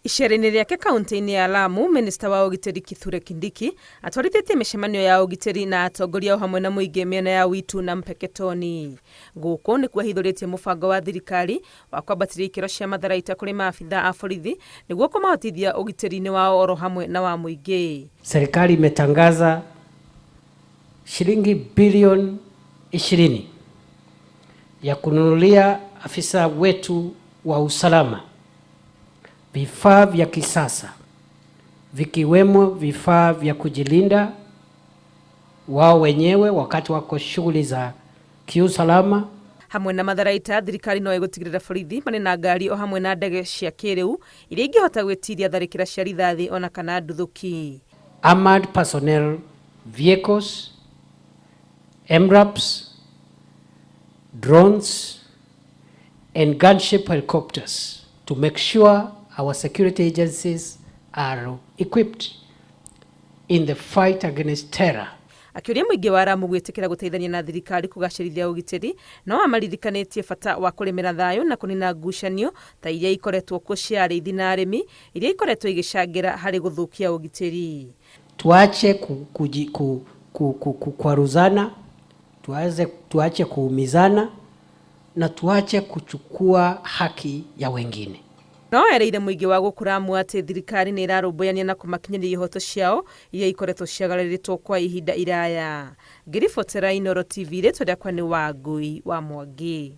Icera-inĩ rĩake kaunti-inĩ ya Lamu, Minista wa ũgitĩri Kithure Kindiki atwarithĩtie mĩcemanio ya ũgitĩri na atongoria o hamwe na mũingĩ mĩena ya Witu na Mpeketoni. Gũkũ nĩkuo ahithũrĩtie mũbango wa thirikari wa kwambatĩria ikĩro cia matharaita kũrĩ maabithaa a borithi nĩguo kũmahotithia ũgitĩri-inĩ wao oro hamwe na wa mũingĩ. Serikali imetangaza shilingi bilioni 20 ya kununulia afisa wetu wa usalama vifaa vya kisasa vikiwemo vifaa vya kujilinda wao wenyewe wakati wako shughuli za kiusalama. Hamwe na matharaita, thirikari no ĩgũtigĩrĩra borithi marĩ na ngari o hamwe na ndege cia kĩrĩu iria ingĩhota gwĩtiria tharĩkĩra cia rithathi ona kana nduthũki. Armored personnel vehicles, MRAPs, drones and gunship helicopters to make sure our security agencies are equipped in the fight against terror. Akĩũria mũingĩ wa Lamu gwĩtĩkĩra gũteithania na thirikari kũgacĩrithia ũgitĩri, no amaririkanĩtie bata wa kũrĩmĩra thayũ na kũnina ngucanio ta iria ikoretwo kuo cia arĩithi na arĩmi iria ikoretwo igĩcangĩra harĩ gũthũkia ũgitĩri. Tuache kukwaruzana, tuache kuumizana na tuache kuchukua haki ya wengine. No erĩire mũingĩ wa gũkũ Lamu atĩ thirikari nĩ ĩrarũmbũyania na kũmakinyĩria ihoto ciao iria ikoretwo ciagararĩtwo kwa ihinda iraya. Ngĩribotera Inooro TV, rĩtwa rĩakwa nĩ Wangui wa Mwangi.